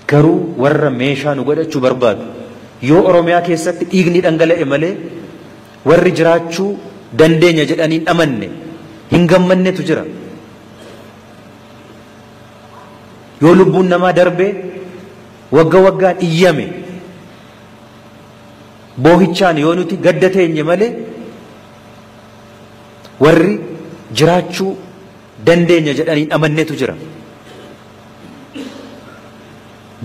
Garuu warra meeshaa nu godhachuu barbaadu yoo Oromiyaa keessatti dhiigni dhangala'e malee warri jiraachuu dandeenya jedhanii hin amanne hin gammannetu jira. Yoo lubbuun namaa darbee wagga waggaan iyyame boohichaan yoo nuti gadda teenye malee warri jiraachuu dandeenya jedhanii hin amannetu jira.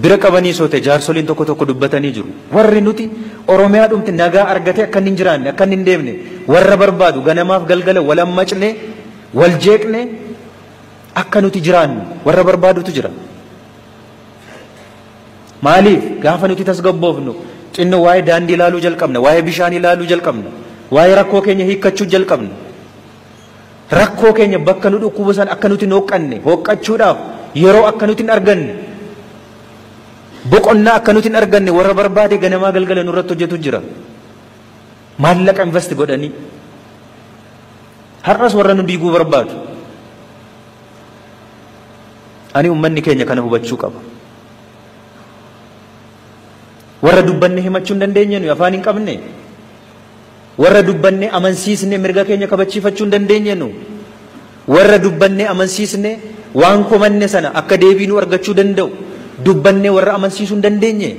Bira qabanii soote jaarsoliin tokko tokko dubbatanii jiru. Warri nuti Oromiyaa dhumti nagaa argatee akka inni hin jiraanne akka inni hin deemne warra barbaadu ganamaaf galgala wal hammacne wal jeeqne akka nuti jiraannu warra barbaadutu jira. Maaliif gaafa nuti tasgabboofnu xinnoo waa'ee daandii ilaaluu jalqabna, waa'ee bishaan ilaaluu jalqabna, waa'ee rakkoo keenya hiikkachuu jalqabna. Rakkoo keenya bakka nu dhukkuba san akka nuti hin hooqqanne hooqqachuudhaaf yeroo akka nuti hin arganne boqonnaa akka nuti hin arganne warra barbaade ganamaa galgala nurratti hojjetu jira. Maallaqa invest godhanii har'as warra nu diiguu barbaadu. Ani uummanni keenya kana hubachuu qaba. Warra dubbanne himachuu hin dandeenye nuyi afaan hin qabne. Warra dubbanne amansiisne mirga keenya kabachiifachuu hin dandeenye nu. Warra dubbanne amansiisne waan komanne sana akka deebii nu argachuu danda'u dubbanne warra amansiisuu hin dandeenye.